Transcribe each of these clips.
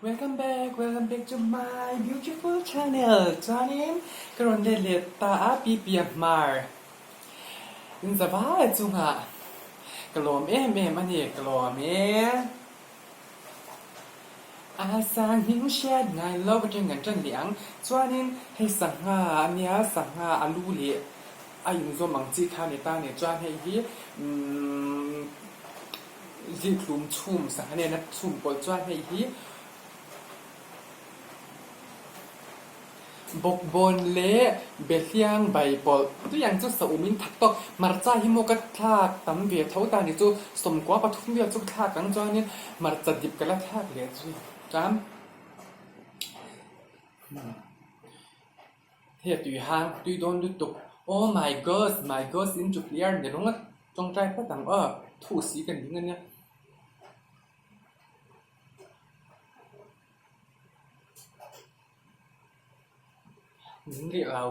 Welcome back, welcome back to my beautiful channel. Chuanin ka rawn let leh ta a Pipia Hmar in zavai chungah ka lawm em em a ni, ka lawm e. A sang hming hriat ngai lo atang kan tan leh ang. Chuanin hei sangha a nia, sangha a lu leh a inzawm ang chi kha a ni ta a ni. Chuan hei hi umm Zikhlum chhum sangha nena chhum pawlh chuan hei hi bawkbawn leh behliang bai pawlh tui ang chu saum in thak tawk. Hmarcha hi maw ka thlak tam ve tho ta ni chu sawmkua pathum vel chu ka thlak ang chuanin hmarcha dip ka la thlak leh zui chuan Hei a tui hang tui dawn lutuk. Oh my gosh my gosh in chu clear ni rawng a tawngtai phawt ang aw thu si ka ning ania. Ning rih lo.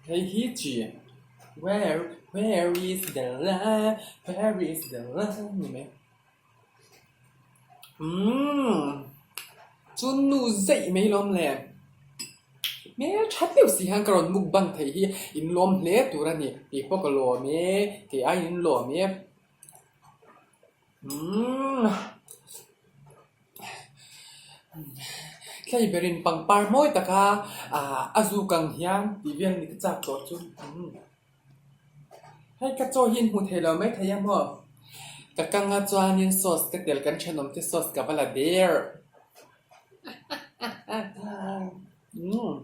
Hei hi chi where where is the love where is the love ni mai. Umm chu nu zeih mai lawm le hmeltha deuh si hian ka rawn mukbang theih hi in lawm hle tur a ni tih pawh ka lawm e kei aiin in lawm e umm hlei berin pangpar mawi taka ah a zuk ang hian tih vel ni ka chak tawh chu umm. Hei ka chaw hi in hmu thei lo mai thei a maw? Ka kang a chuanin sauce ka tel kan thenawm te sauce ka va la der. Umm.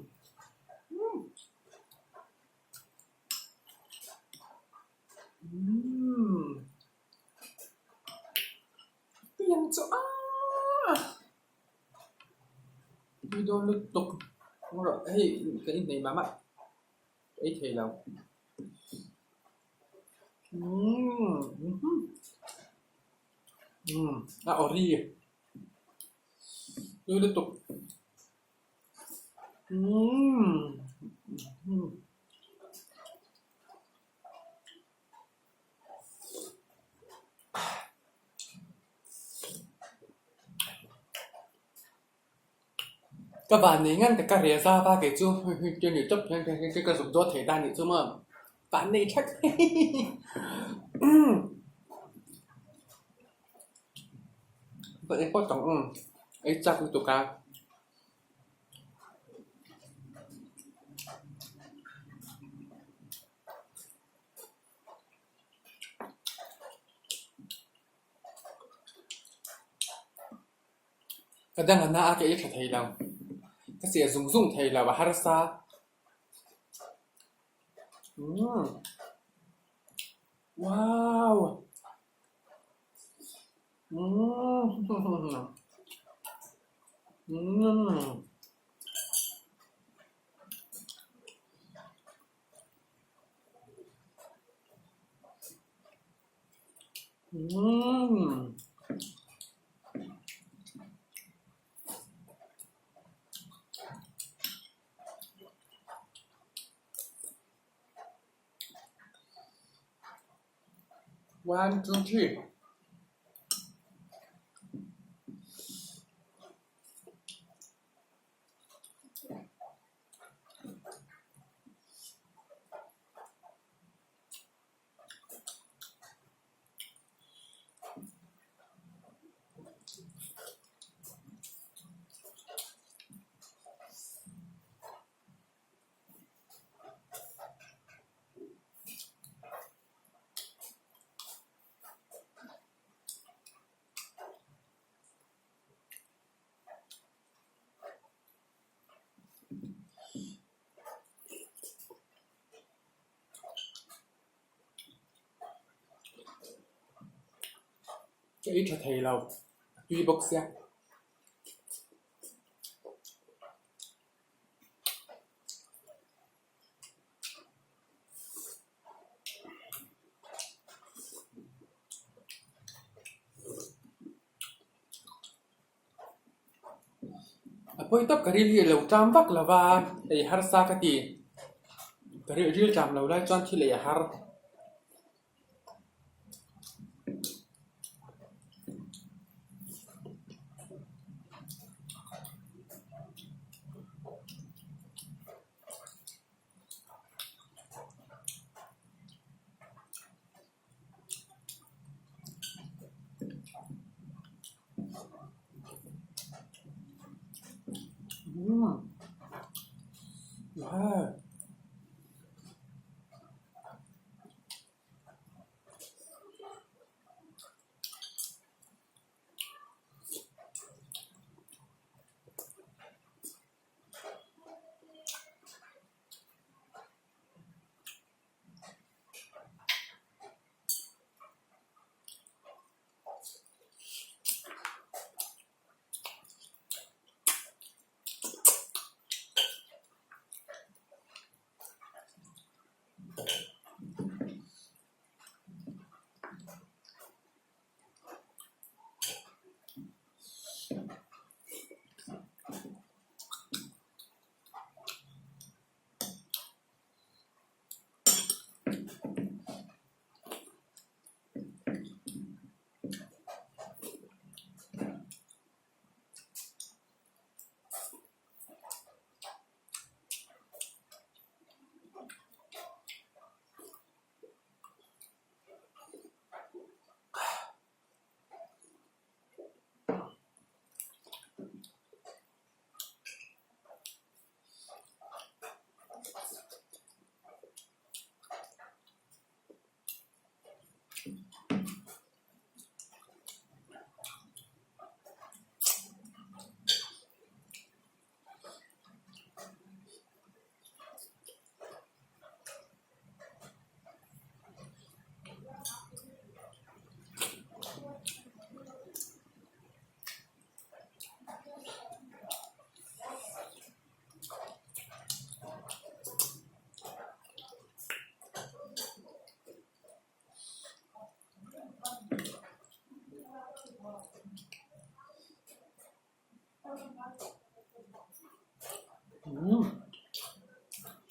Umm. Piang chu aaa. Tui dawn lutuk. Hei ka inhneih mah mah. Ei thei lo. Umm a ori tui lutuk. Umm. Ka van nei ngan tak ka reh zau a kei chu hei ni tawp hian hei ka zuk dawt thei ta anih chu maw van nei thak ka ei phawt ang ei chak lutuk a. Ka dang a na a ka ei tha thei lo. Ka seh zung zung thei lo a harsa. Umm. Wow. Umm. Umm. Umm. One, two, three. Ka ei tha thei lo a tui bawk sia. A pawi tawp ka ril hi a lo tlam vak lo va, ei harsa ka ti. Ka ril ril tlam lo lai chuan thil ei a har.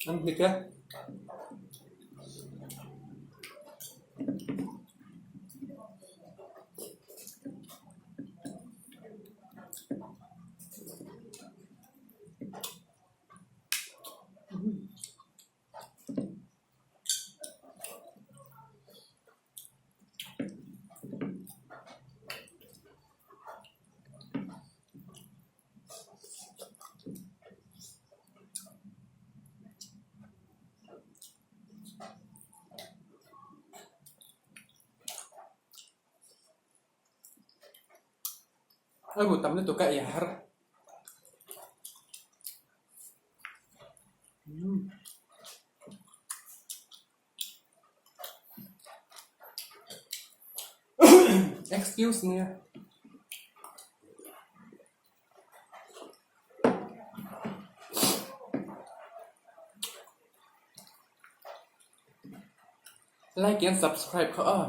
An hnik e. A bu tam lutuk a ei a har. Excuse me. Like and subscribe kha aw.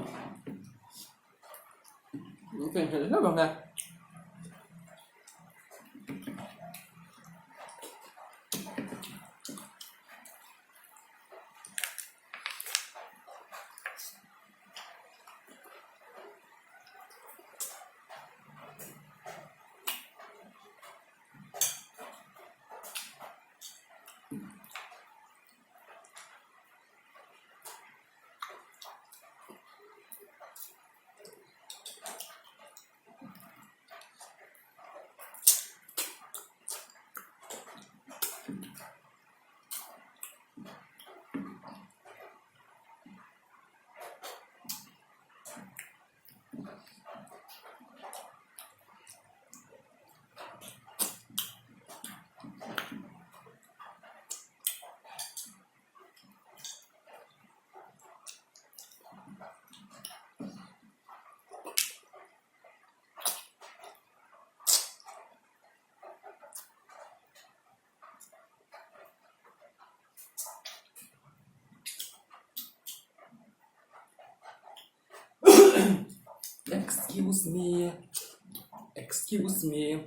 Excuse me, excuse me.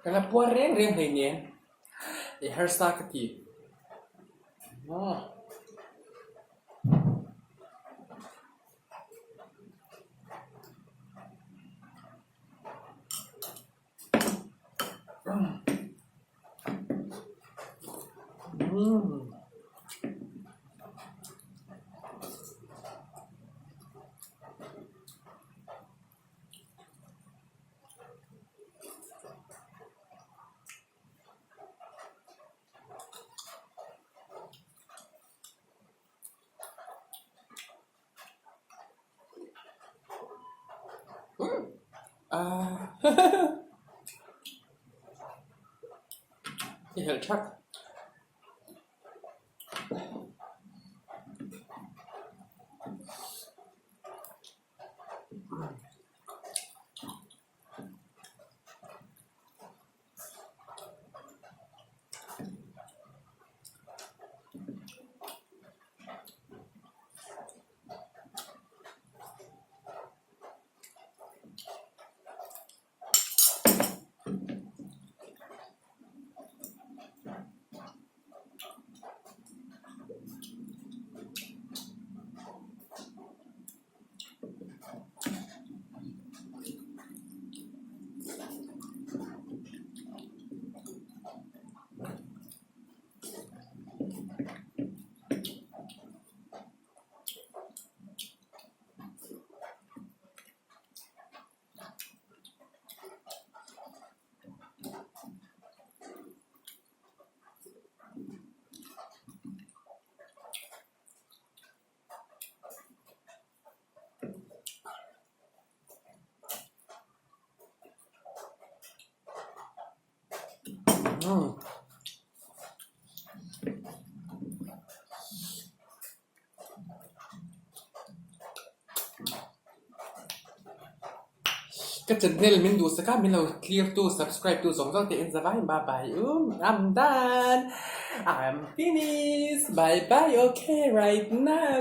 Ka la puar reng reng hleinem. I harsa ka ti. I helh thak. Ka channel min duhsak a, min lo clear tu, subscribe tu zawng zawng te in zavai bye bye um, I'm done, I'm finished, bye bye okay right now.